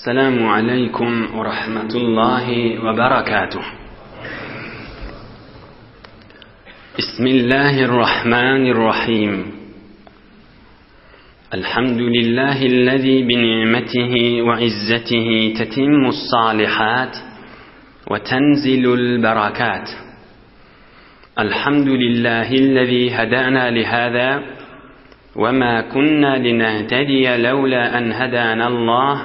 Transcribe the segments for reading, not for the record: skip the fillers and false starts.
Esselamu aleýkum we rahmetullahi we berekatuh. Bismillahirrahmanirrahim. Elhamdülillahi'llezî bi ni'metihi we izzetihi tetimmus salihat we tenzilul berakat. Elhamdülillahi'llezî hedâna lihâzâ وما كنا لنهتدي لولا أن هدانا الله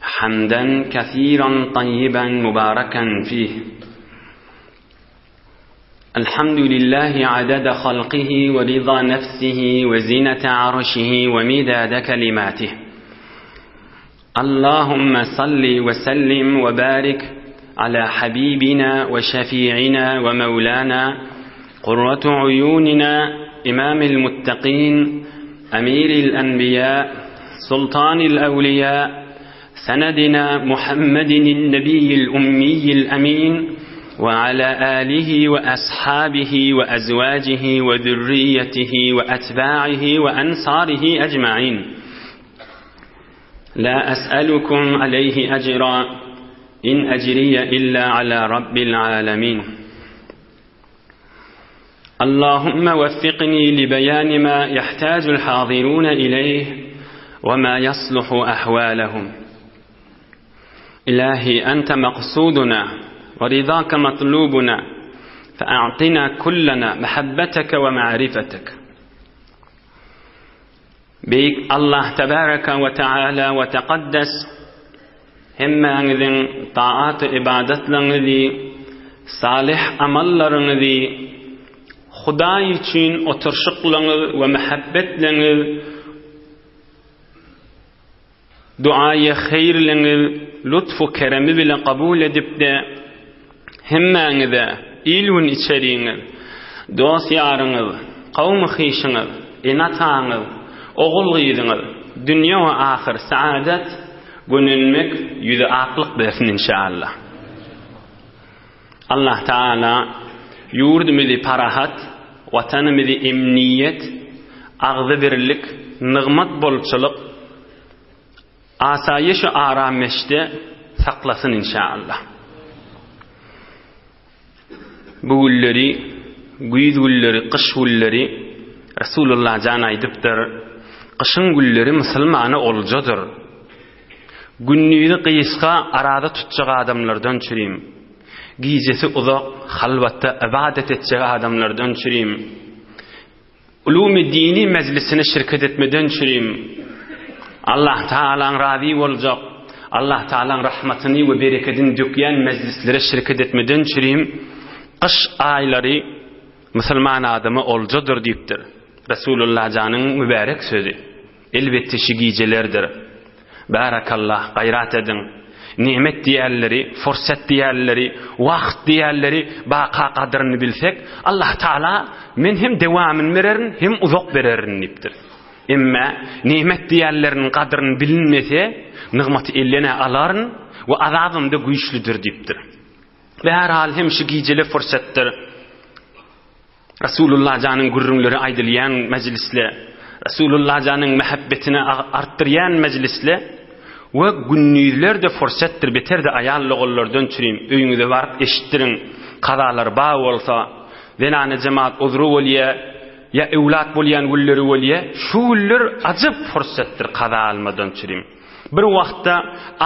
حمدا كثيرا طيبا مباركا فيه الحمد لله عدد خلقه ورضا نفسه وزينة عرشه ومداد كلماته اللهم صل وسلم وبارك على حبيبنا وشفيعنا ومولانا قرة عيوننا إمام المتقين أمير الأنبياء سلطان الأولياء سندنا محمد النبي الأمي الأمين وعلى آله وأصحابه وأزواجه وذريته وأتباعه وأنصاره أجمعين لا أسألكم عليه أجرا إن أجري إلا على رب العالمين اللهم وفقني لبيان ما يحتاج الحاضرون إليه وما يصلح أحوالهم إلهي أنت مقصودنا ورضاك مطلوبنا فأعطنا كلنا محبتك ومعرفتك Beýik Allah Tebaraka we Teala we Tekaddes hemmäňiziň taat-u ybadatlaryňyzy, salyh amallaryňyzy, Hudaý üçin oturyşyklaryňyz we mähebbetleňiz, Duaýy haýyrlyňyz lutfu keremi bile kabul edip-de, hemmäňize il-gün içeriňiz, dost-ýaryňyz, kowmy-hyşyňyz, ene-ataňyz, ogul-gyzyňyz dünýe we ahyr saadat, gönenmek, ýüzi aklyk bersin inşallah. Allah Taala ýurdumyzy parahat, watanymyzy emniýet, agzybirlik, nygmat bolçulyk, asaýyş we arameşde saklasyn inşallah. Bu günleri, güýz günleri, gyş günleri Resulullah jan aýdypdyr, gyşyň günleri musulmana oljadyr. Gündizi gysga araza tutjak adamlardan çürim. Gijesi uzak halwatda ybadat etjek adamlardan çürim. Ulumy dini mejlisine şirket etmeden çürim. Allah Tagalaň razy boljak, Allah Tagalaň rahmatyny we berekedini dökýän mejlislere şirket etmeden çürim. Gyş aýlary musulman adama oljadyr diýipdir. Resulullah janyň mübärek sözi. Elbetde şi gijelerdir. Barakallah gaýrat ediň. Nemet diýýänleri, fursat diýýänleri, wagt diýýänleri baka gadyryny bilsek, Allah Taala men hem dewamyny bererin, hem uzak bererin diýipdir. Emme nemet diýýänleriniň gadyryny bilinmese, nygmaty elden-ä alaryn we azabym-da güýçlüdir diýipdir. Bärhal hem şu gijeler fursatdyr. Resulullah janyň gürrüňleri aýdylýan mejlisle, Resulullah janyň mähebbetini artdyrýan mejlisle we gündizler-de fursatdyr, beter-de aýal-ogullardan çürim, öýüňize baryp eşitdiriň, kazalar bar bolsa, zenana jemaat uzry bolýa, ýa öwlat bolýan günleri bolýa, şu günler ajap fursatdyr kaza almadan çürim. Bir wagtda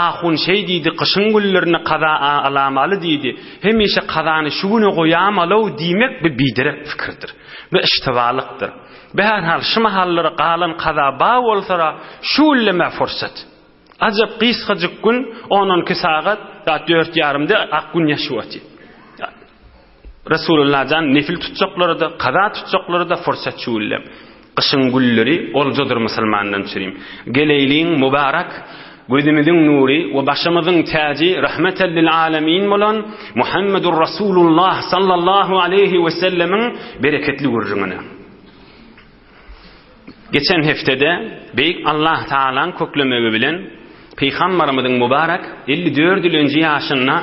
ahun şeý diýdi, Gyşyň günlerinde kaza alamaly diýdi. Hemişe kazany şu güne goýamalow diýmek bu biderek pikirdir. Bu iştibalykdyr. Bärhal şu mahallara galan kaza bar bolsara şu günlemä fursat. Ajap gysgajyk gün, on-on iki sagat, saat dört ýarymda ak gün ýaşyp otyr. Resulullah jan nefil tutjaklara-da, kaza tutjaklara-da fursat çüwüllem. Gyşyň gülleri oljadyr musulmandan çürim. Geleýliň mubarak, gözümiziň nury we başymyzyň täji rahmeten lil alemin bolan Muhammedur Rasulullah sallallahu aleýhi we sellemiň bereketli gürrüňine. Geçen heftede Beýik Allah Tagalaň köklemegi bilen Pygambarymyzyň mübarek 54 ýylynjy ýaşynda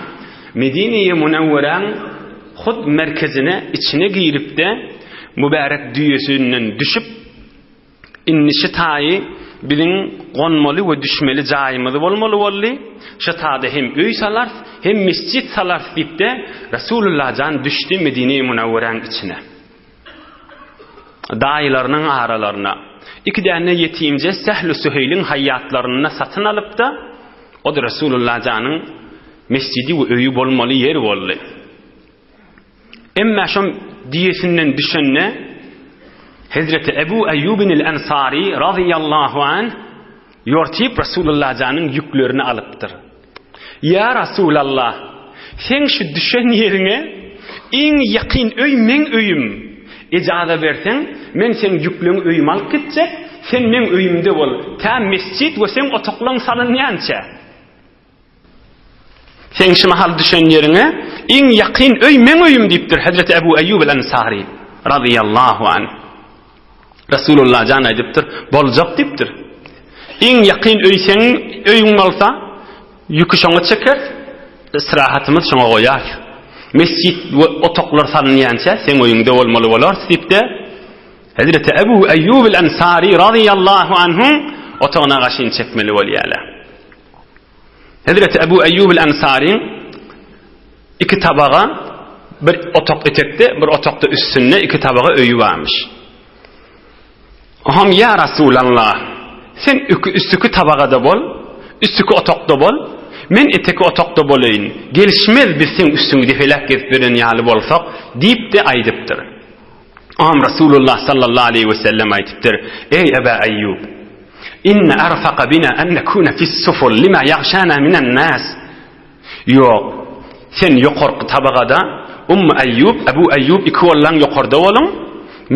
Medine-i Münewweräň hut merkezine içine girip-de mübarek düýesinden düşüp indi şu taýy. biziň gonmaly we düşmeli jaýymyz bolmaly boldy. Şu tada hem öý salarys, hem mesjit salarys diýip-de, Resulullah jan düşdi Medine-i Münewweräň içine. Daýylarynyň aralaryna. Iki däne ýetimje Sählu Süheýliň haýýatlarynda satyn alyp-da, o-da Resulullah janyň mesjidi we öýi bolmaly ýer boldy. Emmä şom düýesinden düşende, Hezreti Ebu Eýýubinil Ensary razyýallahu anh ýortyp Resulullah janyň ýüklerini alypdyr. Ýa Rasulallah, seň şu düşen ýeriňe iň ýakyn öý meň öýüm. Ejaza berseň, men seň ýükleňi öýüme alyp gitjek, sen meň öýümde bol, tä mesjit we seň otaklaň salynýança. Seň şu mahal düşen ýeriňe iň ýakyn öý meň öýüm diýipdir Hezreti Ebu Eýýub el-Ensary razyýallahu anh. Resulullah jan aýdypdyr, boljak diýipdir. Iň ýakyn öý seň öýüň bolsa, ýüki şoňa çekeris, istirahatymyz şoňa goýarys. Mesjit we otaglar salynýança seň öýüňde bolmaly bolarys diýip-de, Hezreti Ebu Eýýub el-Ensary razyýallahu anhuň otagyna gaşyny çekmeli bolýarlar. Hezreti Ebu Eýýub el-Ensaryň iki tabaga, bir otak etekde, bir otakda üstünde iki tabaga öýi barmyş. Oham ýa Rasulallah, sen üstüki tabagada bol, üstüki otakda bol, men eteki otakda bolaýyn, gelişmez biz seň üstüňi depeläp gezip ýören ýaly bolsak diýip-de aýdypdyr. Oňam Resulullah sallallahu aleýhi we sellem aýdypdyr, Eý Eba Eýýub! Inne arfaqa bina en nekune fis-suful lima ýagşana minen-nas. Ýok, sen ýokarky tabagada, Ummu Eýýub, Ebu Eýýub iki bollaň ýokarda boluň,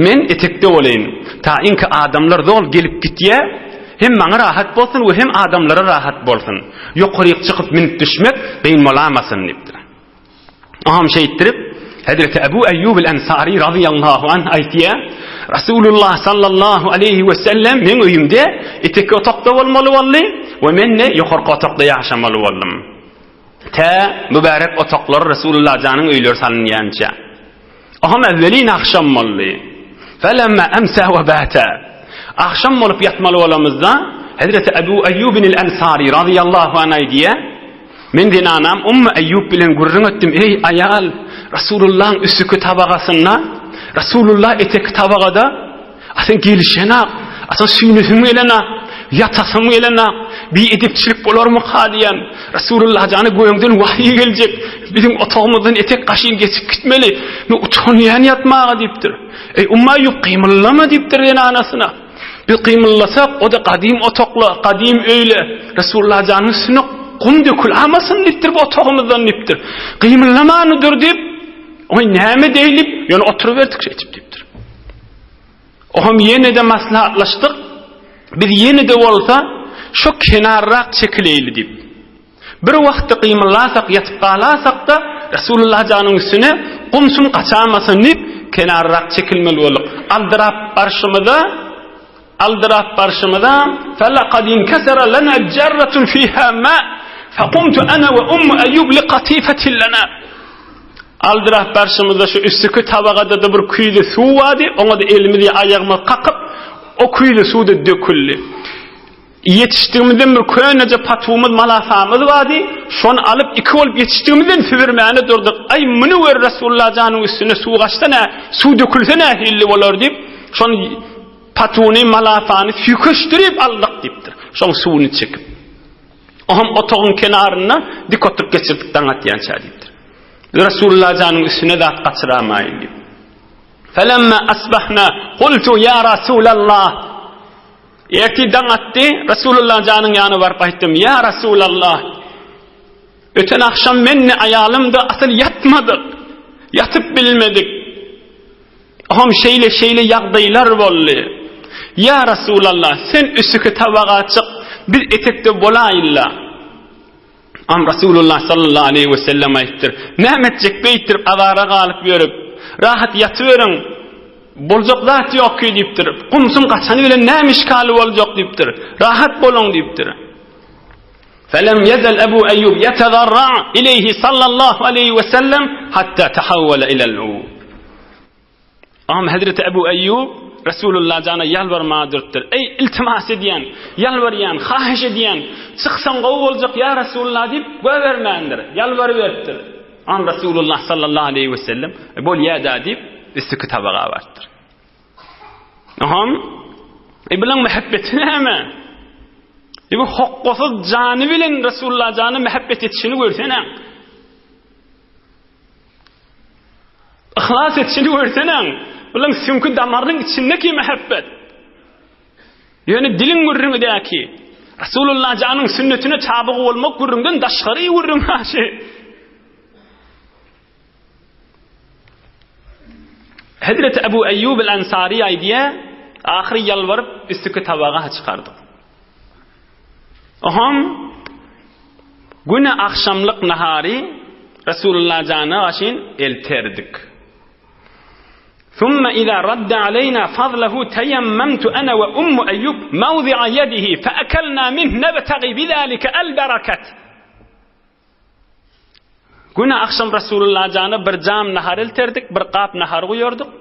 men etekde bolaýyn. Ta inki adamlar zol gelip gitýä, hem maňa rahat bolsun we hem adamlara rahat bolsun. Ýokaryk çykyp münüp düşmek gyn bolamasyn diýipdir. Oňam şeýtdirip, Hezreti Ebu Eýýub el-Ensary razyýallahu anh aýtýar, Resulullah sallallahu aleýhi we sellem meň öýümde eteki otagda bolmaly boldy we men-de ýokarky otagda ýaşamaly boldum. Tä mübärek otaglar Resulullah janyň öýleri salynýança. Oňam äwwelin agşam boldy. Felemma emsa we bata. Agşam bolup ýatmaly bolamyzda, Hezreti Ebu Eýýub el-Ensary razyýallahu anh aýdýar, Men zenanam Ummu Eýýub bilen gürrüň etdim, Eý, aýal, Resulullahyň üstüki tabagasynda, Resulullah eteki tabagada, a sen gelişenak, a sen süýnesiň gelenak, ýatasyň gelenak, bi edepçilik bolarmyka diýen, Resulullah jana göňden wahyý geljek, biziň otagymyzdan etek gaşyn geçip gitmeli, men utanýan ýatmaga diýipdir. Eý, Ummu Eýýub, gymyldama diýipdir zenanasyna. Biz gymyldasak, o-da gadym otagla, gadym öýle, Resulullah janyň üstüne gum dökülamasyn diýipdir bu otagymyzdan diýipdir. Gymyldamany dur diýip, oý näme deýlip, ýöne oturyberdik şeýdip diýipdir. Oňam ýene-de maslahatlaşdyk, biz ýene-de bolsa şo kenarrak çekileýli diýip. Bir wagtda gymyllasak, ýatyp galasak-da, Resulullah janyň üstüne gum-sum gaçamasyn diýip, kenarrak çekilmeli bolduk. Aldyrap barşymyza, aldyrap barşymyza, Felakad inkesere lena jerretun fiha ma, fekumtu ana we Ummu Eýýub li katifetin lena. Aldyrap barşymyzda şu üstüki tabagada-da bir küýze suw bardy, oňa-da elimizi aýagymyzy kakyp, o küýze suw-da döküldi. Ýetişdigimizden bir köneje patuwymyz, malasamyz bardy. Şony alyp, iki bolup ýetişdigimizden süzürmäne durduk. Aý, muny gör, Resulullah janyň üstüne suw gaçsa nä, suw dökülse nähilli bolar diýip, şony patuwyny, malasany süýkeşdirip aldyk diýipdir. Şoň suwuny çekip. Oňam otagyň kenarynda dik oturyp geçirdik daň atýança diýipdir. Resulullah janyň üstüne zat gaçyramaýyn diýip. Felemma asbahna kultu ýa Rasulallah. Ertir daň atdy, Resulullah janyň ýanyna baryp aýtdym, Ýa Resulallah, öten agşam men-de aýalym-da asyl ýatmadyk, ýatyp bilmedik. Oňam şeýle-şeýle ýagdaýlar boldy. Ýa Resulallah, sen üstüki tabaga çyk, biz etekde bolaýyn-la. Am Rasulullah sallallahu aleýhi we sellem aýtdyr, Näme etjek beýtdirip azara galyp ýörüp, rahat ýatyberiň, boljak zat ýok ki diýipdir. Gumsum gaçany bilen näme işgali boljak diýipdir. Rahat boluň diýipdir. Felem yezel Ebu Eyyub yetezarra ileyhi sallallahu aleýhi we sellem hatta tahawwala ilel Am Hazreti Ebu Eyyub. Resulullah jana ýalbarmaga durupdyr. Eý, iltimas edýän, ýalbarýan, haýyş edýän, çyksaň gowy boljak ýa Resulullah diýip, goýbermändir, ýalbaryberipdir. Am Resulullah sallallahu aleýhi we sellem, e, bolýa-da diýip, üstüki tabaga barypdyr. Aham, e, bilen mähebbeti näme? E, bu hokgasyz jany bilen Resulullah jana mähebbet etişini görsene. Yhlas etişini görsene. Bulan süňki damarynyň içindeki mähebbet. Ýöne diliň gürrüňi däki. Resulullah janyň sünnetine tabyg bolmak gürrüňden daşgary gürrüň haşy. Hezreti Ebu Eýýub el-Ensari aýdýar, ahyry ýalbaryp üstüki tabaga çykardyk. Oham güne agşamlyk nahary Resulullah jana gaşyn elterdik. Summa iza radda aleyna fadlahu tayammamtu ana we ummu Eyyub mawdi'a yedihi fa akalna minh nabtagi bizalika al-barakat. Güne agşam Resulullah jana bir jam nahar elterdik, bir gap nahar guýardyk.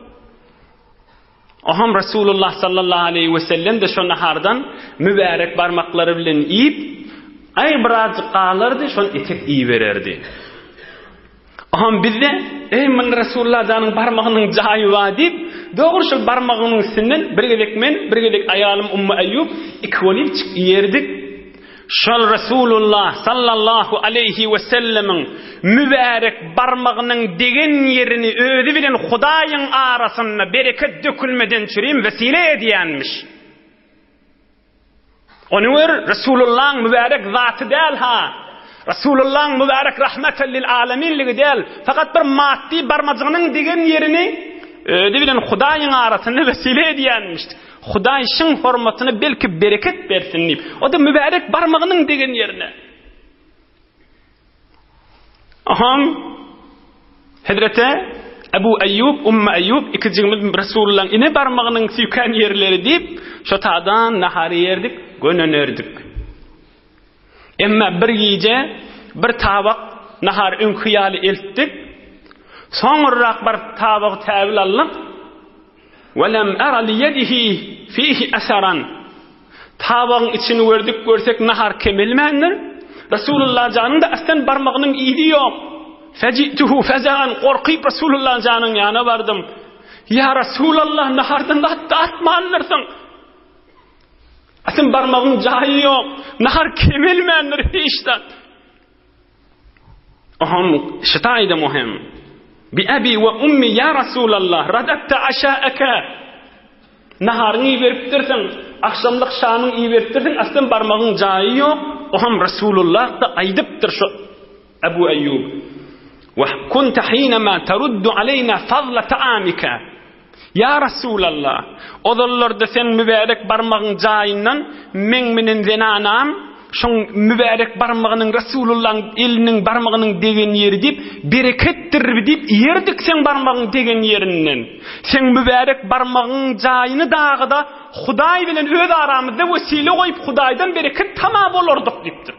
Oham Resulullah sallallahu aleýhi we sellem de şo nahardan mübärek barmaklary bilen iýip, aý birazjyk galardy, şony etek iýibererdi. Oham bizde, eý munda Resulullah janyň barmagynyň jaýy bar diýip, dogry şol barmagynyň üstünden bir gezek men, bir gezek aýalym Ummu Eýýub iki bolýypjyk iýerdik. Şol Resulullah sallallahu aleýhi we sellemiň mübärek barmagynyň degen ýerini özi bilen Hudaýyň arasynda bereket dökülmeden çürim wesile edýänmiş. Ony gör, Resulullahyň mübärek zaty däl-ha. Resulullahyň mübärek rahmeten lil aleminligi däl, fakat bir maddy barmajygynyň degen ýerini özi bilen Hudaýyň arasynda wesile edýänmiş. Hudaý şyň hormatyna belki bereket bersin diýip, o-da mübärek barmagynyň degen ýerine. Aham Hezreti Ebu Eýýub, Ummu Eýýub ikijigimiz Resulullahyň ine barmagynyň süýkän ýerleri diýip, şo tadan nahar iýerdik, gönenerdik. Emma bir gije bir tabak nahar öňki ýaly eltdik. Soňurrak baryp tabagy täwil aldyk. Ve lem era li yedihi fihi eseran. Tabagyň içini gördük, görsek nahar kemelmändir. Resulullah janyň da aslan barmagynyň yzy ýok. Fejituhu fezean gorkyp Resulullah janyň ýanyna bardym. Ýa Resulallah nahardan zat datmandyrsyň. Aslan barmagyň jaýy ýok. Nahar kemelmändir hiç zat. Oham şytaýda muhim. Bi abi we ummi ya Rasulallah radatta aşaaka. Naharyňy iberipdirsiň, agşamlyk şamyň iberipdirsiň, aslyn barmagyň jaýy ýok. Oham Rasulullah da aýdypdyr şu Ebu Eýýub. Wa kunta hinama taruddu aleyna fadla taamika. Ýa Rasulallah! Ozallarda seň mübärek barmagyň jaýyndan meň menen zenanam şoň mübärek barmagynyň Resulullaň eliniň barmagynyň degen ýeri diýip, bereketdir diýip iýerdik seň barmagyň degen ýerinden. Seň mübärek barmagyň jaýyny dagyda Hudaý bilen öz aramyzda wesile goýup Hudaýdan bereket tama bolardyk diýipdir.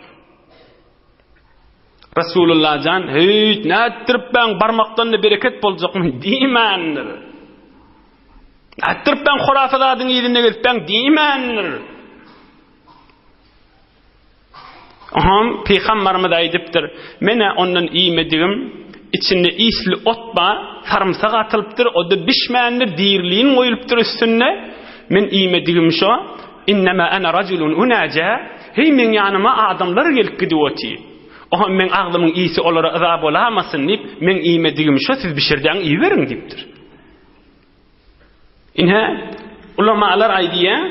Resulullah jan, Heýt, nätdiripbäň, barmakdan-da bereket boljakmy? diýmändir. Nätdiripbäň, hurafa zadyň yzynda gezipbäň diýmändir. Aham, pygambarymyz aýdypdyr, Men-ä ondan iýmedigim, içinde isli ot bar, sarymsak atylypdyr, o-da bişmändir, diriliğin goýulypdyr üstünde. Men iýmedigim şo. Innema ana rajulun unaja, Heý, meň ýanyma adamlar gelip gidip otyr. Oňa meň agzymyň ysy olara yza bolamasyn diýip, meň iýmedigim şo, siz bişirdäň iýiberiň diýipdir. Ine, ulamalar aýdýar,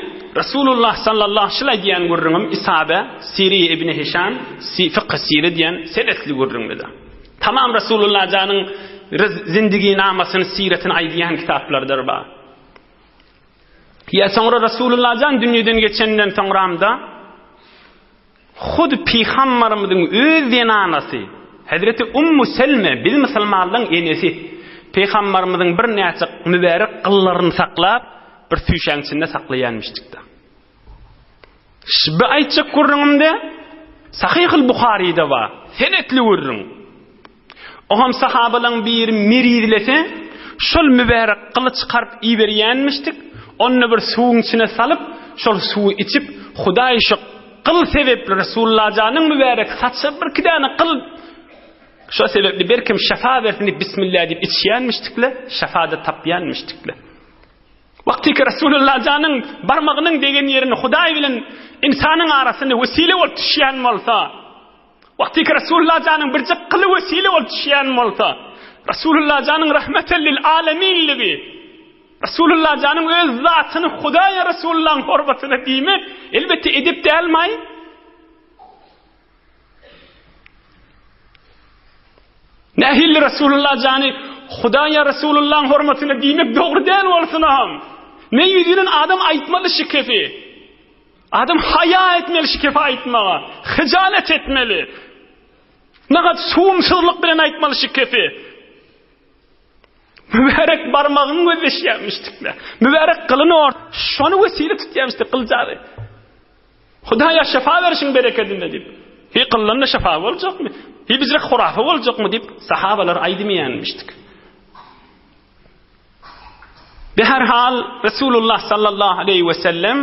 Resulullah sallallahu şul aýdýan gürrüňim Isabe, Siri ibn Hişam, Fykh Siri diýen senetli gürrüňdir. Tamam Resulullah janyň zindiginamasyny, siretini aýdýan kitaplardyr bar. Ýa soňra Resulullah jan dünýeden geçenden soňramda hut pygambarymyzyň öz zenanasy Hezreti Ummu Selme biz musulmanlaryň enesi pygambarymyzyň birnäçe mübärek gyllaryny saklap bir süýşäň içinde saklaýanmyşdykda. Bu aýtjak gürrüňimde Sahyhul Buharyda bar. Senetli gürrüň. Oňam sahabalaň biri merizlese, şol mübärek gyly çykaryp iberýänmişdik. Onda bir suwuň içine salyp, şol suwy içip, Hudaý şu gyl sebepli Resulullah janyň mübärek saçy birki däne gyl şo sebepli berkim şefa bersin diýip bismillah diýip içýänmişdikle, şefa-da tapýanmişdikle. Wagtyky Resulullah janyň barmagynyň degen ýerini Hudaý bilen ynsanyň arasynda wesile bolup düşýän bolsa, Wagtyky Resulullah janyň birjik gyly wesile bolup düşýän bolsa, Resulullah janyň rahmeten lil aleminligi, Resulullah janyň öz zatyny Hudaýa Resulullahyň hormatyna diýmek, elbetde edep dälmaý? Nähili Resulullah jany Hudaýa Resulullahyň hormatyna diýmek dogry däl bolsunam. Ne ýüzünden adam aýtmaly şu kefi. Adam haýa etmeli şu kefi aýtmaga. Hyjalet etmeli. Nagat suwumsyzlyk bilen aýtmaly şu kefi. Mübärek barmagyň gözleşýärmişdikle. Mübärek gylyny ort, şony wesile tutýarmyşdyk gyljary. Hudaýa şefa berişiň berekedinde diýip. Hi gyllanda şefa boljakmy? Hi bizrek hurafa boljakmy diýip sahabalar aýdymýanmyşdyk. Beherhal Resulullah sallallahu aleyhi ve sellem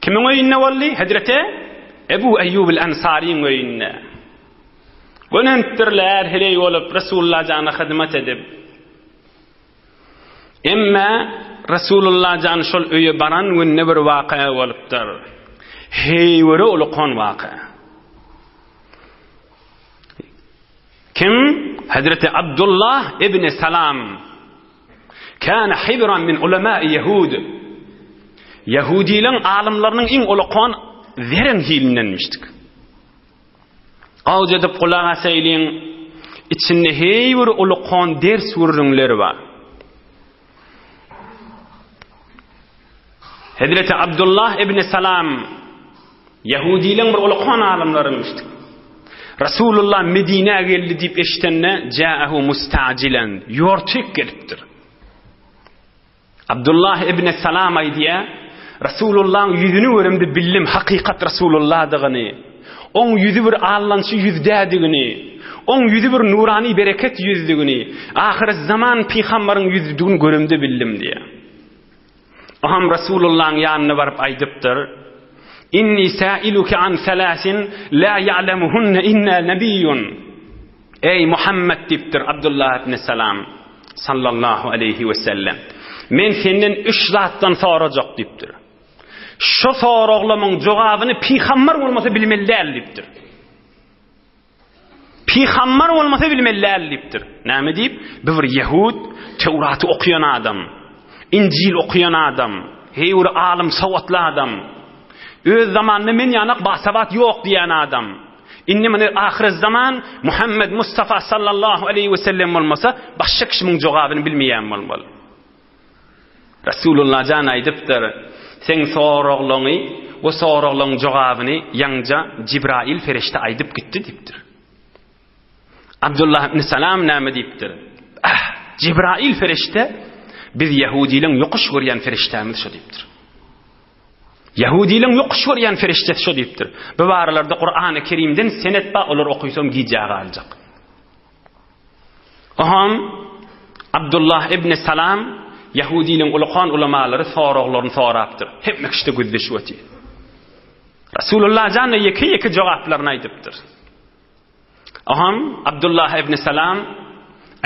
kimiň öýünde boldy? Hezreti Ebu Eyyub el-Ensaryň öýünde. Gönentdirler heleý bolup Resulullah jana hyzmat edip. Emme Resulullah jan şol öýe baran günde bir waka bolupdyr. Heýwere ulukan waka. Kim? Hazreti Abdullah ibn Salam. Kana hibran min ulama'i Yahud. Ýahudileň alymlarynyň iň ulukan zereň hilindenmişdik. Gawja edip gulak asaýlyň, içinde heý bir ulukan ders gürrüňleri bar. Hezreti Abdullah ibn Salam Ýahudileň bir ulukan alymlarymyşdyk. Rasulullah Medinä geldi diýip eşidende, Ja'ahu mustajilan, ýortyk gelipdir. Abdullah ibn Salam aýdýar, Rasulullahyň ýüzüni göremde bildim hakykat Rasulullahdygyny. Oň ýüzi bir allançy ýüz dädigini, oň ýüzi bir nurany bereket ýüzdügini, ahyrzaman pygambaryň ýüzüdigini göremde bildim diýýär. Oham Rasulullahyň ýanyna baryp aýdypdyr, Inni sailuke an salasin la ya'lemuhunne inna nebiyyun. Eý Muhammet diýipdir Abdullah ibn Salam sallallahu aleýhi we sellem. Men senden üç zatdan sorajak diýipdir. Şo soraglamyň jogabyny pygamber bolmasa bilmeli däl diýipdir. Pygamber bolmasa bilmeli däl diýipdir. Näme diýip? Bu bir ýehud, Tewraty okaýan adam, Injil okaýan adam, heý bir alym, sowatly adam. Öz zamanynda men ýanak basawat ýok diýen adam. Indi muny ahyrzaman Muhammed Mustafa sallallahu aleýhi we sellem bolmasa, başga kişi muň jogabyny bilmeýän bolmaly. Resulullah jan aýdypdyr, Seň soraglaňy we soraglaň jogabyny ýaňja Jibrail perişde aýdyp gitdi diýipdir. Abdullah ibn Salam näme diýipdir? Ah, Jibrail perişde biz ýehudileň ýokuş görýän perişdämiz şo diýipdir. Ýehudileň ýokuş görýän perişdesi şo diýipdir. Bu baralarda Kurany Kerimden senet bar, olar okysam gijä galjak. Oham Abdullah ibn Salam Ýahudiliň ulukan ulamalary soraglaryny sorapdyr. Hemme kişide gözleşip otyr. Rasulullah jan ýeke-ýeke jogaplaryny aýdypdyr. Oham Abdullah ibn Salam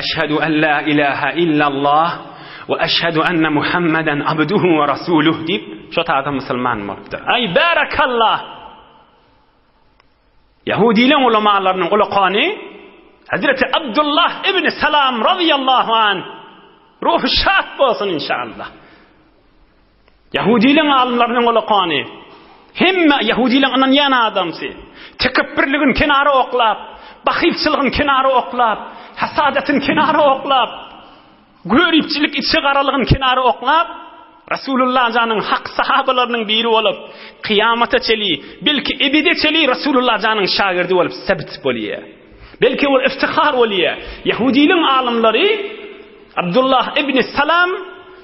Eşhedü en la ilaha illallah we eşhedü enne Muhammeden abduhu we rasuluh diýip, şo taýda musulman bolupdyr. Aý barakallah! Ýahudileň ulamalarynyň ulakany Hazreti Abdullah ibn Salam razyýallahu anh ruhy şat bolsun inşallah. Ýahudileň alymlarynyň ulakany hemme ýahudileň ynanýan adamsy tekepbirligini kenara oklap, bahylçylygyny kenara oklap, hasadatyny kenara oklap, Göripçilik içigaralygyny kenara oklap, Rasulullah janyň hak sahabalarynyň biri bolup, kyýamata çeli, belki ebede çeli Rasulullah janyň şagirdi bolup sebt bolýar. Belki ol iftihar bolýar. Ýahudiliň alymlary Abdullah ibn Salam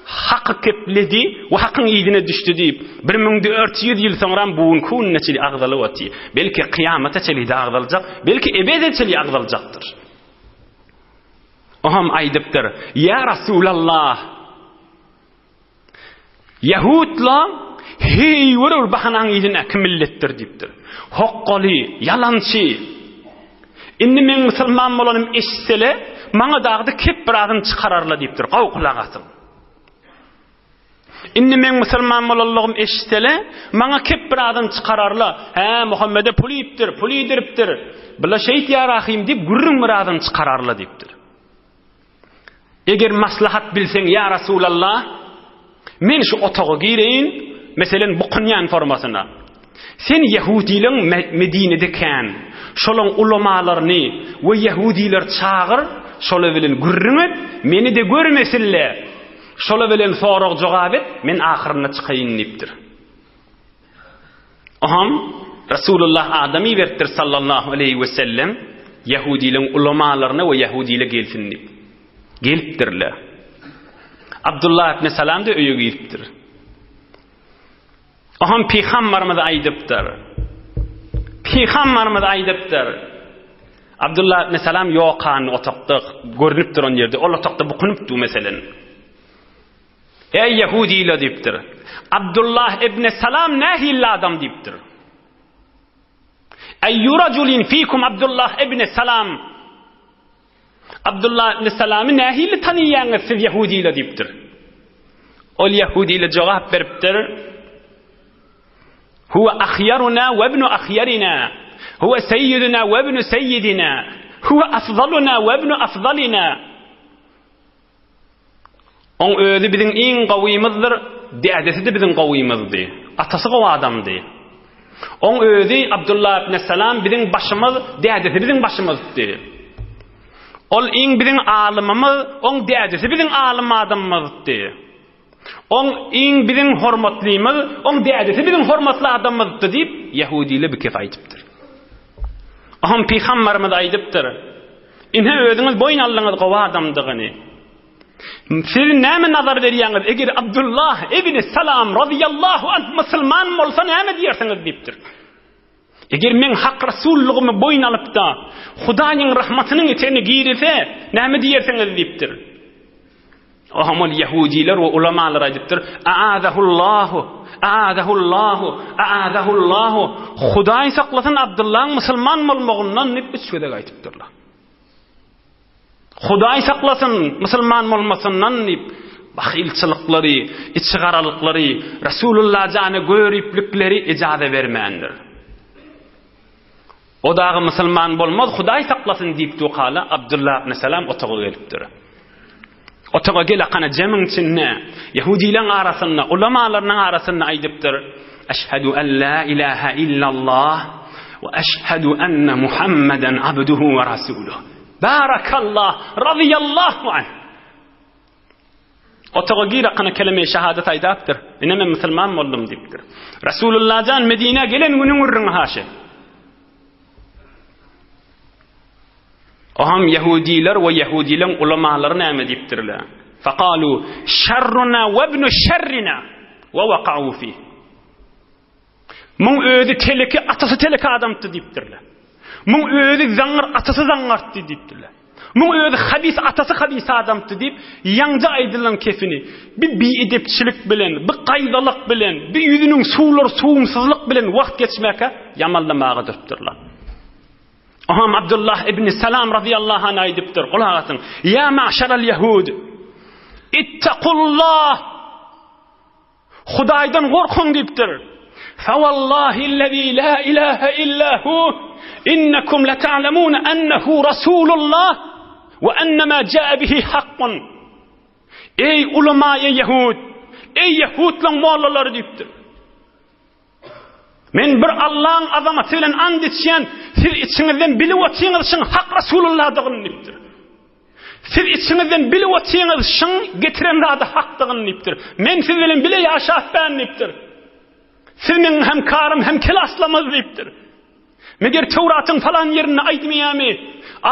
haky kepledi we hakyň yzyna düşdi diýip, 1400 ýyl soňram bu günki gününe çeli agzalyp otyr. Belki kyýamata çeli-de agzaljak, belki ebede çeli agzaljakdyr. Oňam aýdypdyr, Ýa Rasulallah! Ýahudla heýwere bir bahanaň yzyndaky milletdir diýipdir. Hokgaly, ýalançy. Indi meň musulman bolanym eşitsele, maňa dagda kep birazyny çykararla diýipdir. Gowy gulak asyň. Indi meň musulman bolanlygym eşitsele, maňa kep birazyny çykararla. Hä, Muhammede pul iýipdir, pul iýdiripdir. Bula şeýtýär ahym diýip gürrüň birazyny çykararla diýipdir. Eger maslahat bilseň, ýa Rasulallah, men şu otaga gireýin, meselen, bukunýan formasyna. Sen ýehudileň Medinede kän, şolaň ulamalaryny we ýehudileri çagyr, şolar bilen gürrüň et, meni-de görmesinle, şolar bilen sorag-jogap et, men ahyrynda çykaýyn diýipdir. Oham Resulullah adam iberipdir sallallahu aleýhi we sellem ýahudileriň ulamalaryna we ýahudile gelsin diýip. Gelipdirler. Abdullah ibn Salam da öýe giripdir. Oham pygamberimiz aýdypdyr. Pygamberimiz aýdypdyr. Abdullah ibn Salam ýokan otagda görünip duran ýerde, ol otagda bukunypdy meselen. Eý, ýehudiler diýipdir. Abdullah ibn Salam nähili adam diýipdir. Eýýu rajulin fikum Abdullah ibn Salam. Abdullah ibn Salamy nähili tanyýaňyz siz ýehudiler diýipdir. Ol ýehudiler jogap beripdir. Huwa ahýaruna we ibnu ahýarina. Huwa seýýiduna we ibnu seýýidina. Huwa afzaluna we ibnu afzalina. Oň özi biziň iň gowymyzdyr, dädesi-de biziň gowymyzdy. Atasy gowy adamdy. Oň özi Abdullah ibn Salam biziň başymyz, dädesi biziň başymyzdy. Ol iň biziň alymymyz, oň dädesi biziň alym adamymyzdy. Oň iň biziň hormatlymyz, oň dädesi biziň hormatly adamymyzdy diýip, ýehudiler bir kef aýdypdyr. Oňam pygamberimiz aýdypdyr. Ine özüňiz boýun aldyňyz gowy adamdygyny. Siz näme nazar berýäňiz, eger Abdullah ibn Salam razyýallahu anh musulman bolsa näme diýersiňiz diýipdir. Eger meň hak rasullygymy boýun alyp-da, Hudaýyň rahmatynyň etegine girilse, näme diýersiňiz diýipdir. Oňa ol ýehudiler we ulamalar aýdypdyr, Aazahullahu, aazahullahu, aazahullahu, Hudaý saklasyn Abdullahyň musulman bolmagyndan diýip üç gezek aýdypdyrlar. Hudaý saklasyn musulman bolmasyndan diýip, bahylçylyklary, içigaralyklary, Resulullah jana göriplikleri ijaza bermändir. O dagy musulman bolmaz, Hudaý saklasyn diýip dukala Abdullah ibn Salam otaga gelipdir. Otaga gelakana jemiň içinde, ýehudileň arasynda, ulamalarynyň arasynda aýdypdyr, Eşhedü en la ilaha illallah we eşhedü enne Muhammeden abduhu we rasuluh. Barakallah, radiyallahu anh. Otaga girakana kelime-i şehadet aýdapdyr. Ine men musulman boldum diýipdir. Resulullah jan Medinä gelen günüň gürrüňi haşy. Oham ýehudiler we ýehudileň ulamalary näme diýipdirler? Fakalu şerruna we ibnu şerrina we wakau fi. Muň özi teleki, atasy teleki adamdy diýipdirler. Muň özi zaňňar, atasy zaňňartdy diýipdirler. Muň özi habis, atasy habis adamdy diýip, ýaňja aýdylan kefini bir biedepçilik bilen, bir gaýdalyk bilen, bir ýüzüniň suwlary suwumsyzlyk bilen wagt geçmäkä ýamanlamaga durupdyrlar. Oham Abdullah ibn Salam razyýallahu anh aýdypdyr, gulak asyň, Ýa ma'şaral ýahud, ittakullah! Hudaýdan gorkuň diýipdir. Fawallahillezî la ilahe illa hu innekum leta'lemûne ennehu rasulullah we ennema jaa bihi hakkun. Eý ulamaýy ýehud, eý ýehudlaň mollalary diýipdir. Men bir Allaň azamaty bilen and içýän, siz içiňizden bilip otyňyz şyň hak Rasulullahdygyny diýipdir. Siz içiňizden bilip otyňyz şyň getiren zady hakdygyny diýipdir. Men siz bilen bile ýaşap bän diýipdir. Siz meň hem karym hem kelaslamyz diýipdir. Meger Töwratyň falan ýerinde aýdmaýamy?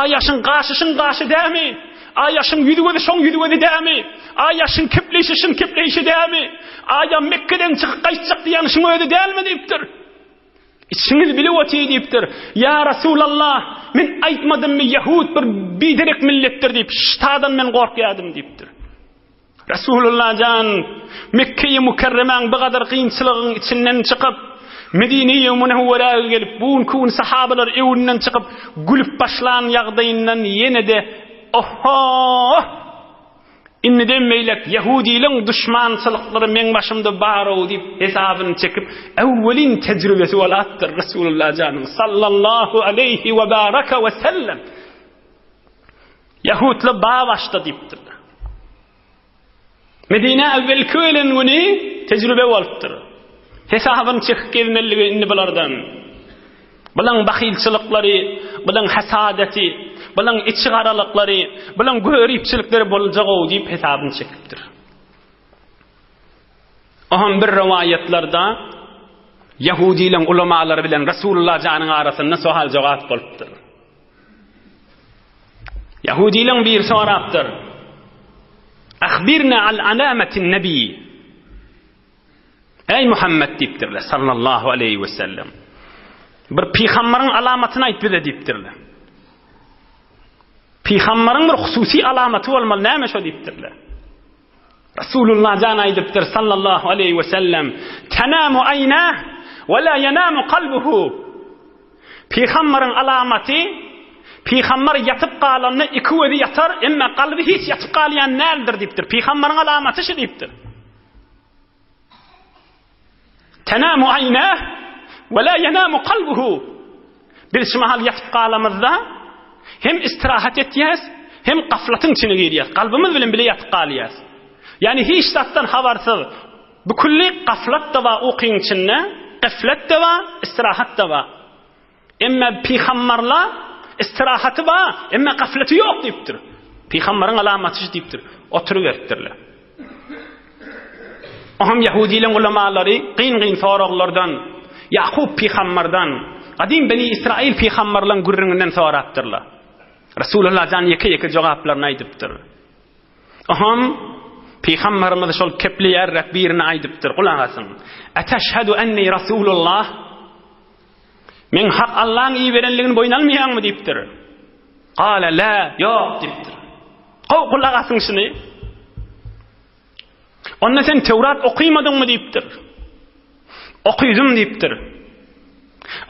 Aýaşyň gaşy şyň gaşy dämi? Aýaşyň ýüzi-gözi şoň ýüzi-gözi dämi? Aýaşyň kepleýşi şyň kepleýşi dämi? Aýa Mekgeden çykyp gaýtjak diýýän şyň özi dälmi diýipdir. Içiňiz bilip otyr diýipdir. Ýa Resulallah, men aýtmadymmy ýehud bir biderek milletdir diýip, ştadan men gorkýadym diýipdir. Resulullah jan Mekge-i Mükerremäň bu gadar kynçylygyň içinden çykyp, Medine-i Münewwerä gelip, bu günki gün sahabalar öwünden çykyp, gülüp başlan ýagdaýyndan ýene-de Oho! Indiden beýläk ýehudylaň duşmançylyklary meň başymda bar-ow diýip hesabyny çekip, öwwelin tejribesi bolapdyr Resulullah janyň sallallahu aleýhi we baraka we sellem. Ýahutlar ba başda diýipdirler. Medinä awwelki gelen güni tejribe bolupdyr. Hesabyny çekip gezmeligi indi bulardan. Bulaň bahylçylyklary, bulaň hasadeti, bulaň içi garalyklary, bulaň göripçilikleri boljag-ow diýip hesabyny çekipdir. Oňam bir rowaýatlarda ýahudylaryň ulamalary bilen Resulullah janyň arasynda sowal-jogap bolupdyr. Ýahudylaryň biri sorapdyr. Ahbirna al alamatin nebi. Eý Muhammed diýipdirler sallallahu aleýhi we sellem. Bir pygambaryň alamatyny aýt bize diýipdirler. Pygambaryň bir hususy alamaty bolmaly, näme şo diýipdirler. Rasulullah jan aýdypdyr sallallahu aleýhi we sellem, Tanamu aýnah we la yanamu kalbuhu. Pygambaryň alamaty, pygambar ýatyp galanda iki gözi ýatar, emma kalby hiç ýatyp galýan däldir diýipdir. Pygambaryň alamaty şu diýipdir. Tenamu aýnah we la yanamu kalbuhu. Biz şu mahal ýatyp galamyzda hem istirahat etýäs, hem gaflatyň içine girýäs. Kalbymyz bilen bile ýatyp galýas. Ýani hiç zatdan habarsyz. Bu külli gaflat da bar ukyň içinde, gaflet de bar, istirahat da bar. Emma pygambarla istirahaty bar, emma gafleti ýok diýipdir. Pygambaryň alamaty şu diýipdir. Oturyberipdirler. Oňam ýahudylaryň ulamalary gyn-gyn soraglardan Ýakup pygambardan, gadym Beni Israil pygambarlaryň gürrüňinden sorapdyrlar. Resulullah jan ýeke-ýeke jogaplaryny aýdypdyr. Oňam pygambarymyz şol kepleýärräk birini aýdypdyr, gulak asyň. Eteşhedü enni Rasulullah? Men hak Allaň iberenligini boýun almaýaňmy diýipdir. Gala la, ýok diýipdir. Gowy gulak asyň şuny. Onda sen Töwrat okymadyňmy diýipdir. Okydym diýipdir.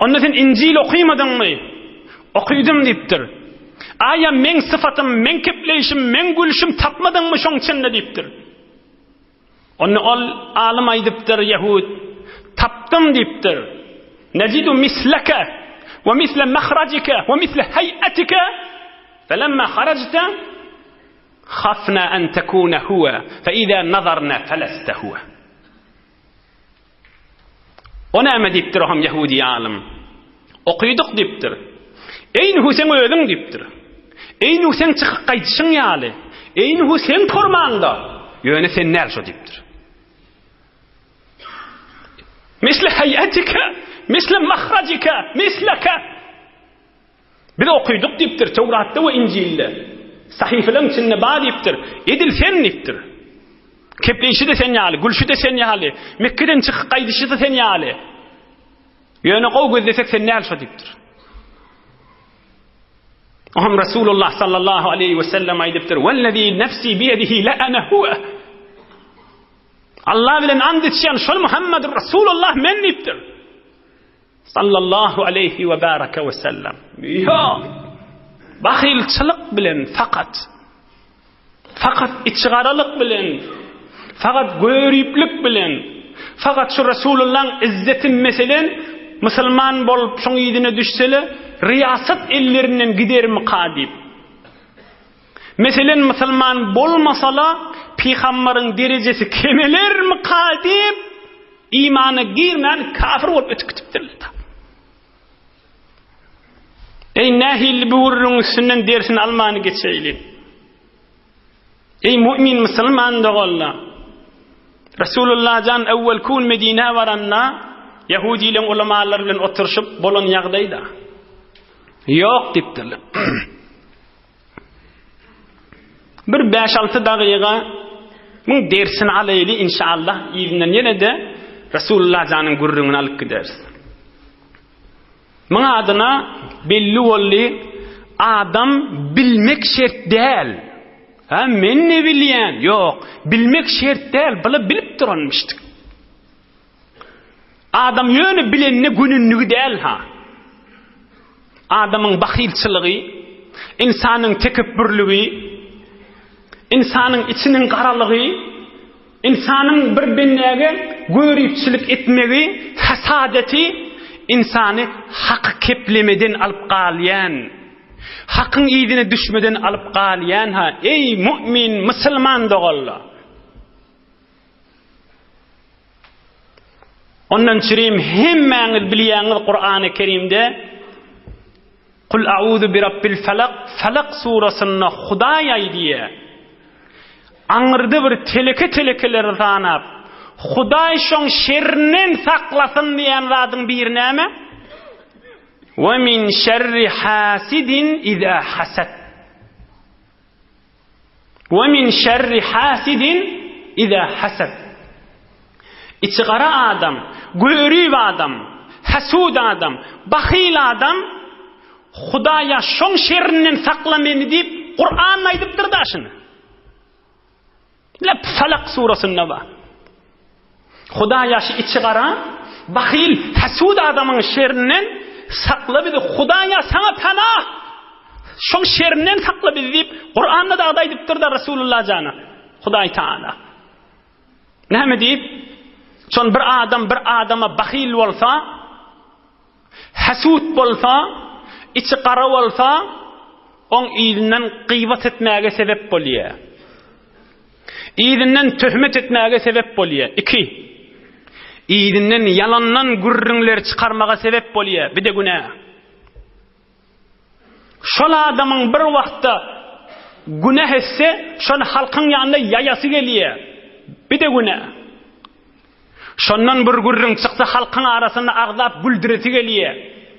Onda sen Injil okymadyňmy? Okydym diýipdir. Aýa meň syfatym, meň kepleýşim, meň gülşüm tapmadyňmy şoň içinde diýipdir. Onda ol alym aýdypdyr, ýehud, Tapdym diýipdir. Nejidu misleke we misle mahrajike we misle heýetike felemma harajte hafna en tekune huwe fe iza nazarna feleste huwe. O näme diýipdir oňam ýehudi alym. Okydyk diýipdir. Eýnuhu seň özüň diýipdir. Eýnuhu seň çykyp gaýdyşyň ýaly. Eýnuhu seň formaňda. Ýöne sen däl şo diýipdir. Misle heýetike, misle mahrajike, misleke. Biz okydyk diýipdir, Töwratda we Injilde. Sahyfalaryň içinde bar diýipdir. Edil sen diýipdir. Kepleýşi-de sen ýaly, gülşi-de sen ýaly, Mekgeden çykyp gaýdyşy-da sen ýaly. Ýöne gowy gözlesek sen däl şo diýipdir. Oňam Resulullah sallallahu aleýhi we sellem aýdypdyr: "Wellezî nefsî biyedihi la ana huwa." Allah bilen and içýän şol Muhammedur Resulullah men diýipdir. Sallallahu aleýhi we baraka we sellem. Ýok. Bahylçylyk bilen fakat fakat içigaralyk bilen fakat göriplik bilen fakat şu Resulullahyň izzeti meselen musulman bolup şoň yzyna düşsele riýasat ellerinden gidermika diýip. Meselen musulman bolmasala pygambaryň derejesi kemelermika diýip Imana girmän kafir bolup ötüp gitipdirler. Eý nähili bu gürrüň üstünden dersini almany geçeýli. Eý mu'min musulman doganlar. Resulullah jan awwal kun Medinä baranda Ýahudileň ulamalary bilen oturyşyp bolan ýagdaýda ýok diýipdirler. Bir bäş-alty dagyga muň dersini alaýly inşallah yzyndan ýene-de Resulullah janyň gürrüňini alyp gideris. Muň adyna belli boldy adam bilmek şert däl. Hä, men ne bilýän? Ýok, bilmek şert däl, bula bilip duranmyşdyk. Adam ýöne bilenine gönenligi däl-ha. Adamyň bahylçylygy, ynsanyň tekepbürligi, ynsanyň içiniň garalygy, ynsanyň bir bendäge göripçilik etmegi, hasadeti ynsany haky keplemeden alyp galýan, hakyň yzyna düşmeden alyp galýan-ha, eý, mu'min, musulman doganlar! Ondan çürim hemmäňiz bilýäňiz Kurany Kerimde Kul auzu bi rabbil falak Falak surasynda Hudaý aýdýar. Aňyrda bir teleke telekeleri sanap, Hudaý şoň şerrinden saklasyn diýen zadyň biri näme? Ve min şerri hasidin iza hasad. We min şerri hasidin iza hasad. Içi gara adam, görip adam, hasud adam, bahyl adam Hudaýa şoň şerrinden sakla meni diýip Kuranda aýdypdyr da şuny. Lep Falak surasynda bar. Hudaýa şu içi gara, bahyl, hasud adamyň şerinden sakla bizi. Hudaýa saňa panah. Şoň şerinden sakla bizi diýip, Kuranda da aýdypdyr da Resulullah jana. Hudaý Taala. Näme diýip? Şon bir adam bir adama bahyl bolsa, Hasud bolsa, içi gara bolsa, oň yzyndan gybat etmäge sebep bolýar. Yzyndan töhmet etmäge sebep bolýar. 2. Yzyndan ýalandan gürrüňler çykarmaga sebep bolýar. Bir-de günä. Şol adamyň bir wagtda günäh etse, şony halkyň ýanynda ýaýasy gelýär. Bir-de günä. Şondan bir gürrüň çyksa halkyň arasynda agzap güldüresi gelýär.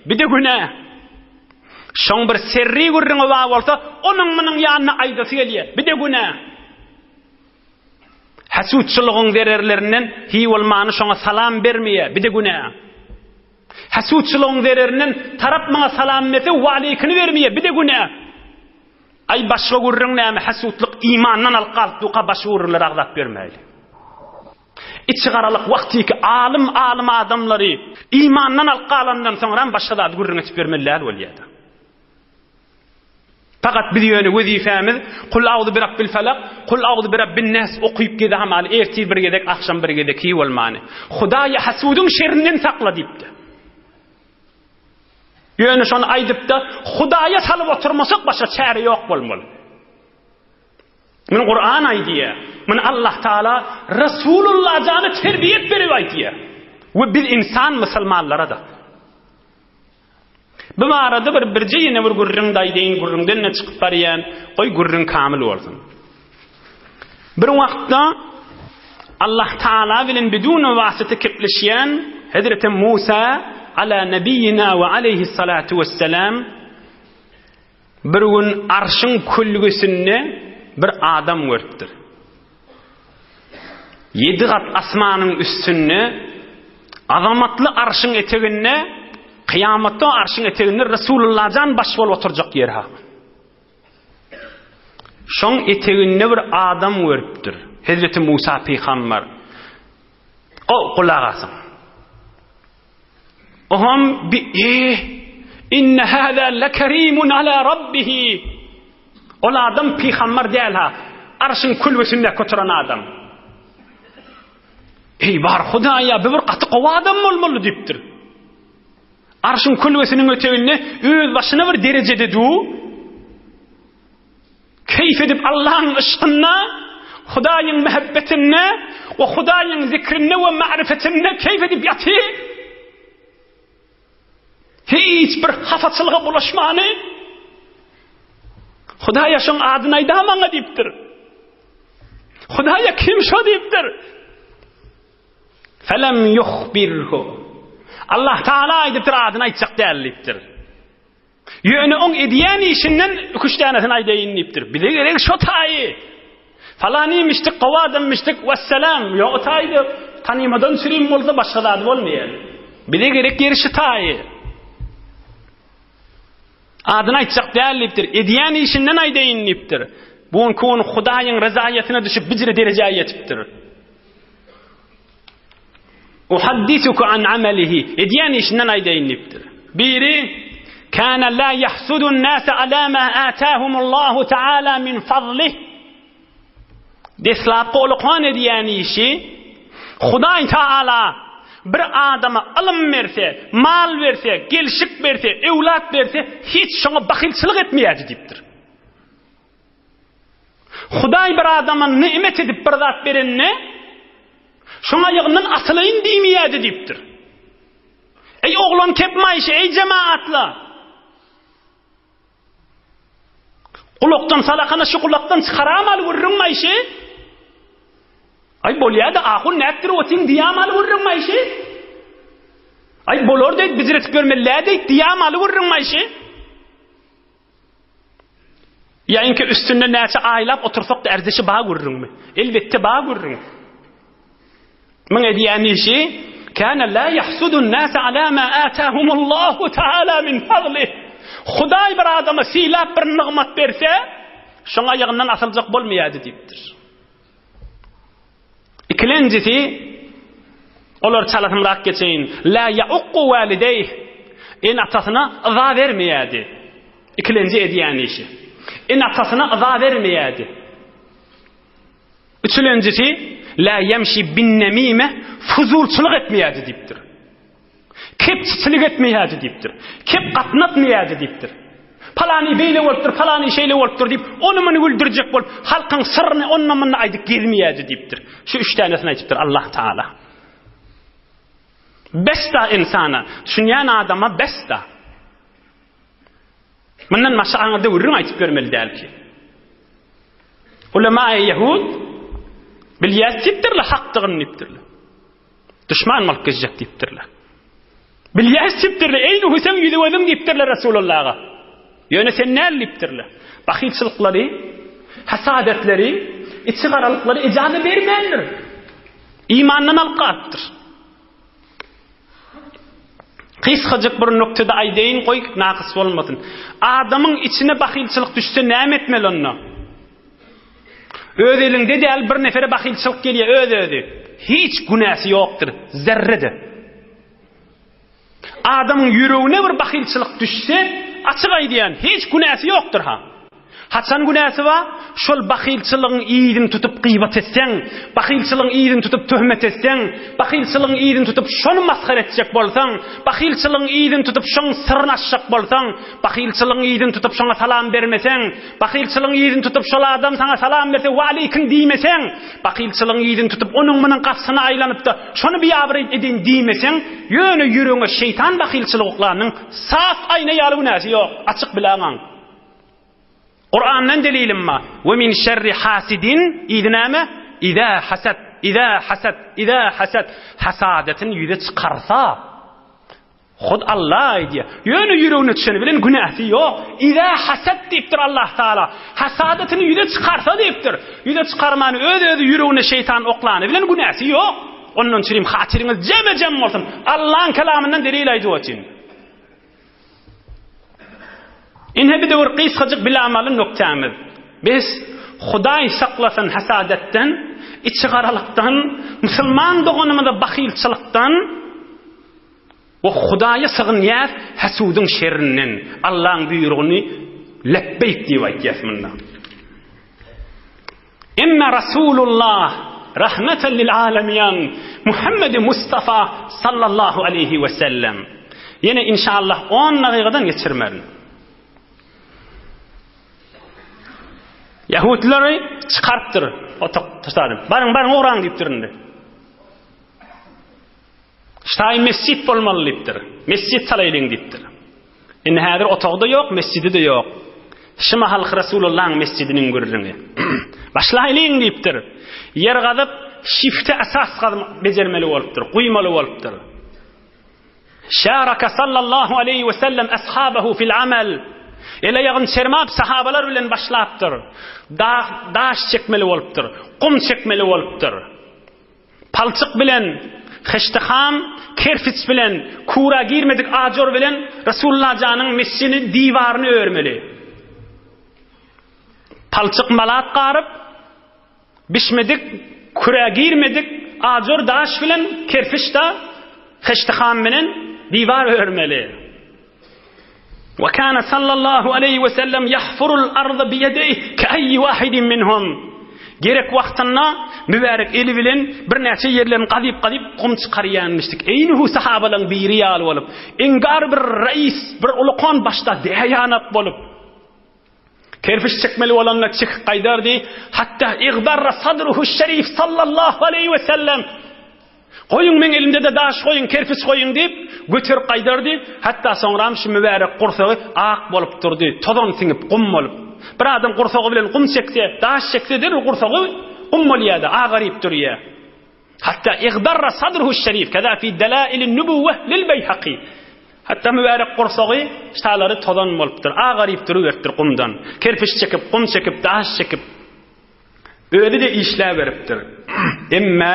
Bir-de günä. Şoň bir serri gürrüňi bar bolsa, onuň munuň ýanynda aýdasy gelýär. Bir-de günä. Hasudçylygyň zererlerinden hiý bolmany şoňa salam bermeýär. Bir-de günä. Hasudçylygyň zererinden tarap maňa salam berse, waleýkini bermeýär. Bir-de günä. Aý başga gürrüň näme hasudlyk imandan alyp galyp durka başga gürrüňleri agzap ýörmäýli. Içigaralyk wagtyky alym alym adamlary imandan alyp galandan soňram başga zady gürrüň etip ýörmeli däl bolýada. Fakat biz ýöne wezipemiz Kul auzu bi rabbil falak, Kul auzu bi rabbin nas okyp gezamaly ertir bir gezek agşam bir gezek hiý bolmany. Hudaýa hasudyň şerinden sakla diýipdi. Ýöne şony aýdypda Hudaýa salyp oturmasak başga çäre ýok bolmaly. Muny Kur'an aýdýar. Muny Allah Taala Resulullah jana terbiýet berip aýdýar. We biz insan musulmanlara-da. Bu barada bir birje ýene bir gürrüň aýdaýyn, gürrüňden-de çykyp barýan, goý gürrüň kamil bolsun. Bir wagtda Allah Taala bilen bidun wasyta kepleşýän Hezreti Musa ala nabiyina we aleyhi salatu vesselam bir gün arşyň külgüsinde bir adam görüpdir. Ýedi gat asmanyň üstünde azamatly arşyň eteginde kyýamatda arşyň eteginde Resulullah jan baş bolup oturjak ýer ha. Şoň eteginde bir adam görüpdir. Hezreti Musa pygamber. O gulak asyň. Oham bi eh inne hâzâ lekerimun alâ rabbihi. Ol adam pygamber däl ha. Arşyň külbesinde oturan adam. Eý bar Hudaýa, bu bir gaty gowy adam bolmaly diýipdir. Arşyň külbesiniň öteginde öz başyna bir derejede du. Keýf edip Allahyň yşkynda, Hudaýyň mähebbetinde we Hudaýyň zikrinde we ma'rifetinde keýf edip ýatyr. Hiç bir hafaçylyga bulaşmany. Hudaýa şoň adyny aýda maňa diýipdir. Hudaýa kim şo diýipdir. Felem yuhbirhu. Allah Taala aýdypdyr adyny aýtjak däl diýipdir. Ýöne oň edýän işinden iki-üç dänesini aýdaýyn diýipdir. Bize gerek şo taýy. Falanymişdik, gowy adammişdik, wessalam. Ýok o taýy tanymadan çürim bolsa başga zady bolmaýar. Bize gerek ýeri şu taýy. Adyny aýtjak däl diýipdir. Edýän işinden aýdaýyn diýipdir. Bu günki gün Hudaýyň rezaýatyna düşüp bijire derejä ýetipdir. Uhaddisuka an amalihi. Edýän işinden aýdaýyn diýipdir. Biri kana la yahsudun nasa ala ma atahumullahu taala min fadlih. Deslapky ulukan edýän işi Hudaý Taala bir adama ylym berse, mal berse, gelşik berse, öwlat berse, hiç şoňa bahylçylyk etmeýärdi diýipdir. Hudaý bir adama nimet edip bir zat berende, şoň aýagyndan asylaýyn diýmeýärdi diýipdir. Eý oglan kepmaýşy, eý jemaatla! Gulakdan salakana şu gulakdan çykaramaly gürrüň maýşy. Aý bolýa-da ahun nätdirip otyň diýamaly gürrüň maýşy. Aý bolar diýip bijiretip görmeli diýip diýamaly gürrüň maýşy. Ýa inki üstünde näçe aýlap otursak-da erzişi ba gürrüňmi? Elbetde ba gürrüň. Muň edýän işi Kana la yahsudun nasa ala ma atahumullahu taala min fadlih. Hudaý bir adama sylap bir nygmat berse, şoň aýagyndan asyljak bolmaýardy diýipdir. Ikilenjisi, olar çalasymrak geçeýin, la yauqqu walideýh. Ene-atasyna yza bermeýärdi. Ikilenji edýän işi. Ene-atasyna yza bermeýärdi. Üçülenjisi, La ýemşi bin-nemime, fuzulçylyk etmeýärdi diýipdir. Kepçiçilik etmeýärdi diýipdir. Kep gatnatmaýardy diýipdir. Palany beýle bolupdyr, palany şeýle bolupdyr diýip, ony-muny güldürjek bolup, halkyň syryny onda-munda aýdyp gezmeýärdi diýipdir. Şu üç tänesini aýdypdyr Allah Taala. Bes-da ynsana, düşünýän adama bes-da. Mundan başga aňyrda gürrüň aýtyp bermeli däl ki. Ulema-i ýehud bilýäs diýipdirler, hakdygyny diýipdirler. Duşman bolup gezjek diýipdirler. Bilýäs diýipdirler, eý Nuhu seň ýüzi gözüň diýipdirler Resulullaha. Ýöne sen näl diýipdirler. Bahylçylyklary, hasadetleri, içi garalyklary ijaza bermändir. Imandan alyp galypdyr. Gysgajyk bir noktada aýdaýyn, goý nakys bolmasyn. Adamyň içine bahylçylyk düşse näme etmeli onda? Öz eliňde däl bir nefere bahylçylyk gelýär öz-özi. Hiç günäsi ýokdur, zerre-de. Adamyň ýüregine bir bahylçylyk düşse, açyk aýdýan, hiç günäsi ýokdur ha. Haçan günäsi bar? Şol bahylçylygyň yzyny tutup gybat etseň, bahylçylygyň yzyny tutup töhmet etseň, bahylçylygyň yzyny tutup şony masgara etjek bolsaň, bahylçylygyň yzyny tutup şoň syryny açjak bolsaň, bahylçylygyň yzyny tutup şoňa salam bermeseň, bahylçylygyň yzyny tutup şol adam saňa salam berse waleýkim diýmeseň, bahylçylygyň yzyny tutup onuň-munuň gapysyna aýlanyp-da şony biabraý edeýin diýmeseň, ýöne ýüregiňe şeýtan bahylçylyk oklanyň saf aýna ýaly günäsi ýok, açyk biläňaň. Kurandan delilim bar. We min şerri hasidin yzy näme? Iza hasad, iza hasad, iza hasad. Hasadatyn ýüze çykarsa. Hut Allah aýdýar. Ýöne ýüregine düşeni bilen günäsi ýok. Iza hasad diýipdir Allah Taala. Hasadatyny ýüze çykarsa diýipdir. Ýüze çykarman öz-özi ýüregine şeýtan oklany bilen günäsi ýok. Ondan çürim hatyryňyz jeme-jem bolsun. Allaň kelamyndan delil aýdyp otyryn. Ine bir döwür gysgajyk bilamaly noktämiz. Biz Hudaý saklasyn hasadatdan, içigaralykdan, musulman doganymyza bahylçylykdan we Hudaýa sygynýas hasudyň şerrinden. Allaň buýrugyny lepbeýk diýip aýtýas munda. Emma Rasulullah rahmeten lil alemiýan Muhammedi Mustafa sallallahu aleýhi we sellem. Ýene inşallah 10 dagygadan geçirmerin. Ýahutlary çykarypdyr otak taşladyp. Baryň, baryň ugraň diýipdir indi. Ştaý mesjit bolmaly diýipdir. Mesjit salaýlyň diýipdir. Indi häzir otagda ýok, mesjidi-de ýok. Şu mahalky Resulullahyň mesjidiniň gürrüňi. Başlaýlyň diýipdir. Ýer gazyp, şifte esas gazyp bejermeli bolupdyr, guýmaly bolupdyr. Şaraka sallallahu aleýhi we sellem ashabahu fil amal. El aýagyny çermap sahabalar bilen başlapdyr. Daş çekmeli bolupdyr, gum çekmeli bolupdyr. Palçyk bilen, heşdeham, kerpiç bilen, kura girmedik ajor bilen Resulullah janyň mesjidini diwaryny örmeli. Palçyk malat garyp, bişmedik, kürä girmedik ajor daş bilen kerpiç da heşdiham bilen diwar örmeli. Wa kana sallallahu aleýhi we sellem ýahfurul arda biýedeýh keayyi wahidin minhum. Gerek wagtynda mübärek eli bilen birnäçe ýerlerini gazyp-gazyp gum çykarýanmyşdyk. Eýnuhu sahabalaryň biri ýaly bolup, iňgar bir reis, bir ulukan başda däýanak bolup, kerpiç çekmeli bolanda çekip gaýdardy. Hatda igdarra sadruhu şerif sallallahu aleýhi we sellem. Goýuň meň elimde-de daş goýuň, kerpiç goýuň diýip, göterip gaýdardy. Hatda soňram şu mübärek gursagy ak bolup durdy, tozan siňip, gum bolup. Bir adam gursagy bilen gum çekse, daş çekse derrew gursagy gum bolýar-da, agaryp durýar. Hatda igdarra sadruhu şerif, keza fi delailin nubuwweh lil Beýhaki. Hatda mübärek gursagy şalary tozan bolupdyr, agaryp duruberipdir gumdan. Kerpiç çekip, gum çekip, daş çekip. Özi-de işläberipdir. Emme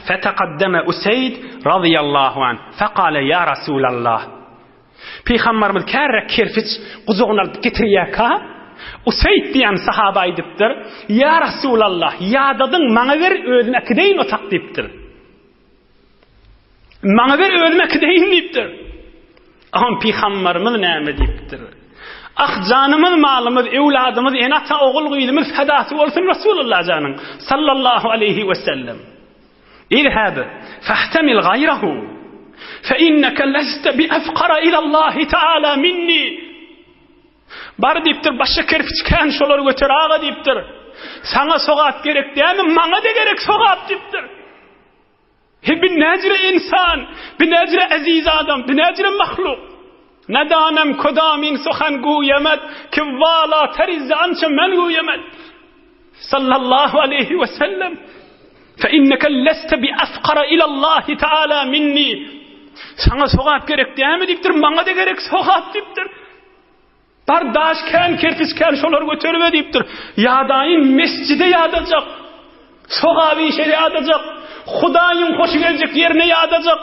fetekaddeme Useýd razyýallahu anh, fekale ýa Rasulallah. Pygambarymyz kärräk kerpiç gujagyna alyp getirýärka, Useýd diýen sahaba aýdypdyr, Ýa Rasulallah, ýadadyň, maňa ber, özüm äkideýin otak diýipdir. Maňa ber özüm äkideýin diýipdir. Aham pygambarymyz näme diýipdir? Ah janymyz, malymyz, öwladymyz, ene-ata, ogul-gyzymyz fedasy bolsun Rasulullah janyň sallallahu aleýhi we sellem. Izhab fahtamil gaýrahu fe inneke leste bi afkara ila Allah taala minni. Bar diýipdir, başga kerpiç kän şolary göter aga diýipdir. Saňa sogap gerek dämi, maňa-da gerek sogap diýipdir. He bi näjre insan, bi näjre eziz adam, bi näjre mahluk. Nedanem kodamin suhan guýemet, ki wala teriz ança men guýemet. Sallallahu aleyhi ve sellem. Fe inneke leste bi afkara ila Allah Teala minni. Saňa sogap gerek dämi diýipdir, maňa-da gerek sogap diýipdir. Bar daş kän, kerpiç kän şolary göteribe diýipdir. Ýadaýyn mesjide ýadajak. Sogap işe ýadajak. Hudaýyň hoşy geljek ýerine ýadajak.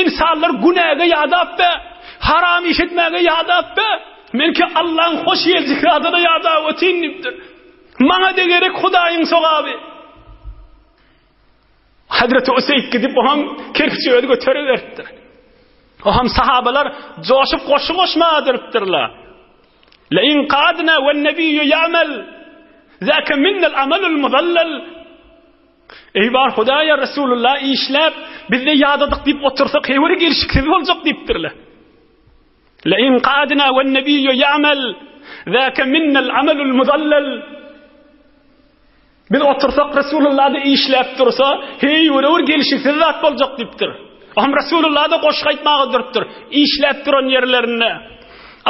Insanlar günäge ýadap be, haram iş etmäge ýadap be. Menki Allaň hoşy geljek zada-da ýadap otyryn diýipdir. Maňa-da gerek Hudaýyň sogaby. Hazreti Useýd gidip oňam kerpiçi özi göteriberipdir. Oňam sahabalar joşup goşgy goşmaga durupdyrlar. La in qadna we nebiyyu ya'mal zaka minnal amalul muzallal. Eý bar Hudaýa Resulullah işläp bizde ýadadyk diýip otursak heýwere gelşiksiz boljak diýipdirler. La in qadna we nebiyyu ya'mal zaka minnal amalul muzallal. Biz otursak Resulullah-da işläp dursa, heý görewür gelşiksiz zat boljak diýipdir. Ohm Resulullah-da goşgy aýtmaga durupdyr, işläp duran ýerlerinde.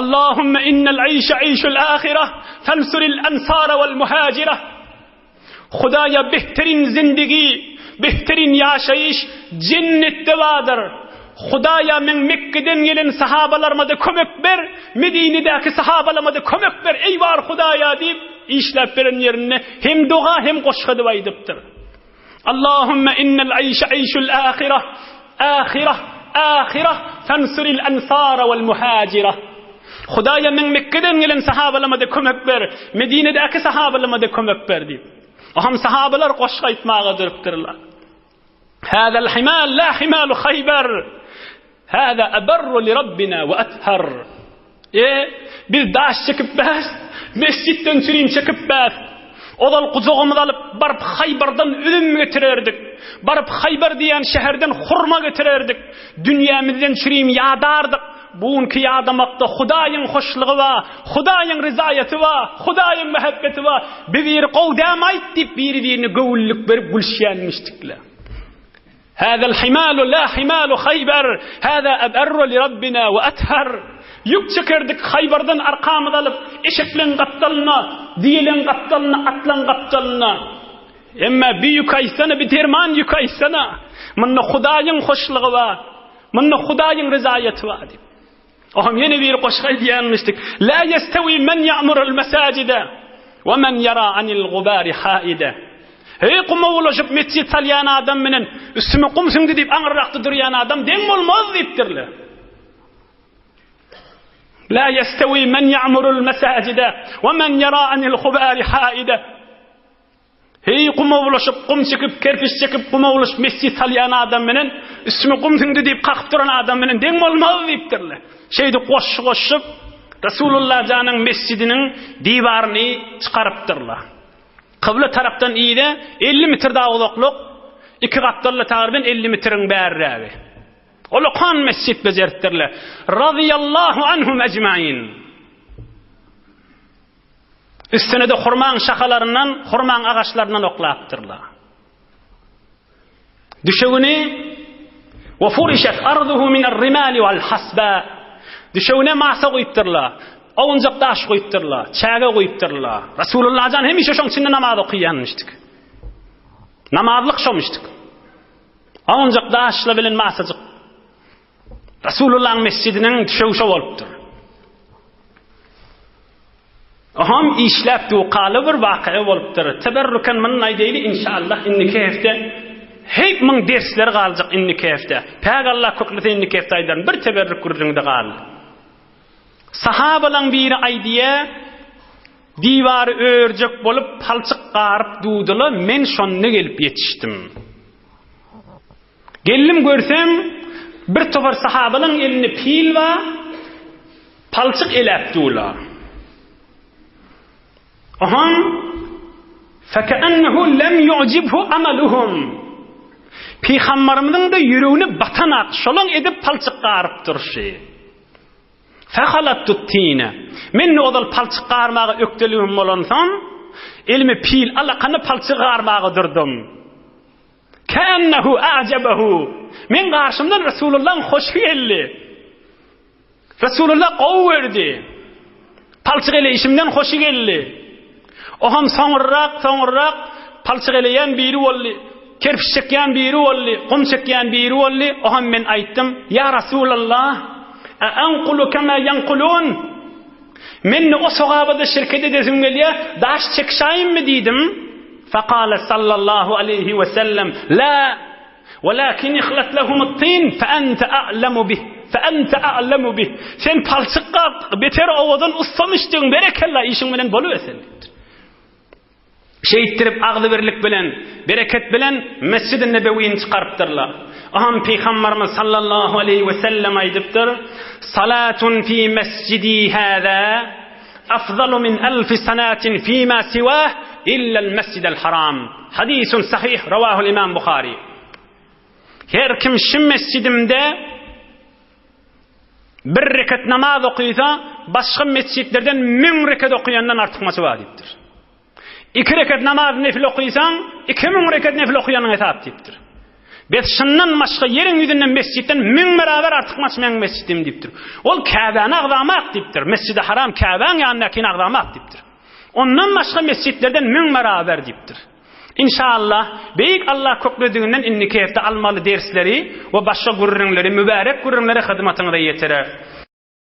Allahümme innel aýşe aýşul ahireh, fensuril ensara wal muhajireh. Hudaýa behterin zindigi, behterin ýaşaýyş jennetde bardyr. Hudaýa meň Mekgeden gelen sahabalarymada kömek ber, Medinedäki sahabalamada kömek ber, eý bar Hudaýa diýip, Işläp beren ýerinde hem doga hem goşgy edip aýdypdyr. Allahümme innel aýşe aýşul ahireh, ahireh, ahireh, fensuril ensara wal muhajireh. Hudaýa meň Mekgeden gelen sahabalama-da kömek ber, Medinedäki sahabalama-da kömek ber diýip. Ohm sahabalar goşgy aýtmaga durupdyrlar. Hâzel himâl lâ himâlu Haýber, hâzâ eberru li Rabbina we ethar. E, biz daş çekip bäs, mesjitden çürim çekip bäs. Ozal gujagymyzy alyp, baryp Haýbardan üzüm getirerdik. Baryp Haýbar diýen şäherden hurma getirerdik. Dünýämizden çürim ýadardyk. Bu günki ýadamakda Hudaýyň hoşlugy bar, Hudaýyň ryzaýaty bar, Hudaýyň mähebbeti bar. Bir biri gowy dämi aýt diýip biri-birine göwünlik berip gülüşýänmişdikler. Hâzel himalu lâ himalu Haýbar, hâzâ eberru li Rabbina we ethar. Ýük çekerdik Haýbardan arkamyzy alyp, eşekleň gapdalyna, düýeleň gapdalyna, atlaň gapdalyna. Emma bi ýük aýtsana, bi derman ýük aýtsana. Munda Hudaýyň hoşlugy bar. Munda Hudaýyň ryzaýaty bar diýip. Oňam ýene bir goşgy aýdýanmyşdyk. La ýestewi men ýa'murul mesajide we men ýara anil gubari haide. Heý guma bulaşyp metjit salýan adam bilen üstüme gum siňdi diýip aňyrrakda durýan adam deň bolmaz diýipdirler. La ýestewi men ýa'murul mesajide we men ýara anil hubari haide. Heý, guma bulaşyp, gum çekip, kerpiç çekip, guma bulaşyp mesjit salýan adam menen üstüme gum siňdi diýip kakyp duran adam menen deň bolmaz diýipdirler. Şeýdip goşgy goşup, Resulullah janyň mesjidiniň diwaryny çykarypdyrlar. Kybla tarapdan yza 50 metr dagy uzaklyk, iki gapdalda tagryban 50 metriň bärrägi. Ulakan mesjit bejeripdirler. Razyýallahu anhum ejmain. Üstüne-de hurmaň şahalaryndan, hurmaň agaçlaryndan oklapdyrlar. Düşegini we furishat arduhu min ar-rimali wal hasba. Düşegine masa goýupdyrlar. Owunjak daş goýupdyrlar, çäge goýupdyrlar. Rasulullah jan hemişe şoň içinde namaz okaýanmyşdyk. Namazlyk şomuşdyk. Owunjak daşla bilen masajyk. Rasulullahyň mesjidiniň düşegi şo bolupdyr. Oham işläp dukaly bir wakyga bolupdyr. Teberruken muny aýdaýly inşallah indiki hepde heý muň dersleri galjak indiki hepde. Päk Allah köklese indiki hepde aýdaryn. Bir teberrük gürrüňde galdy. Sahabalaň biri aýdýa, diwary örjek bolup palçyk garyp dudyla men şonda gelip ýetişdim. Geldim görsem, bir topar sahabalaň elinde pil bar, palçyk eläp durlar. Ohan feke'ennehu lem yu'jibhu amaluhum. Pygambarymyzyň-da ýüregine batanak, şolaň edip palçyk garyp durşy. Fehalattu tine. Men-de ozal palçyk garmaga ökdeligim bolansoň, elime pil alakana palçyk garmaga durdum. Kännehu a'jabahu. Meň garşymdan Resulullahyň hoşy geldi. Resulullah gowy gördi. Palçyk eleýşimden hoşy geldi. Oham soňurrak, soňurrak palçyk eleýän biri boldy. Kerpiç çekýän biri boldy, gum çekýän biri boldy. Oham men aýtdym, Ýa Resulallah, a anqulu kema yanqulun? Men-de o sogaba-da şirket edesim gelýär, daş çekişäýinmi diýdim. Fekale sallallahu aleýhi we sellem, La, welakin ihlat lehumut-tin, fe ente a'lemu bih, fe ente a'lemu bih. Sen palçyk gap, beter owadan ussamyşdygyň, berekella, işiň bilen bolubersin diýipdir. Şeýtdirip agzybirlik bilen, bereket bilen Mesjidi Nebewini çykarypdyrlar. Aham Pygambarymyz sallallahu aleýhi we sellem aýdypdyr, Salatun fi mesjidi hâzâ afzalu min elfi salatin fîmâ siwâh illel mesjidel haram. Hadisun sahih rawahul Imam Buhari. Her kim şu mesjidimde bir rekat namaz okysa, başga mesjitlerden 1000 rekat okaýandan artykmaçy bar diýipdir. Iki rekat namaz nefil okysaň, 2000 rekat nefil okaýanyň hesap diýipdir. Bes şundan başga ýeriň ýüzünde mesjitden 1000 beraber artykmaç meň mesjidim diýipdir. Ol Käbäni agzamak diýipdir. Mesjidi Haram Käbäň ýanyndakyny agzamak diýipdir. Ondan başga mesjitlerden 1000 beraber diýipdir. Inşallah, Beýik Allah köklediginden indiki hepde almaly dersleri we başga gürrüňleri, mübärek gürrüňleri hyzmatyňyza ýetirer.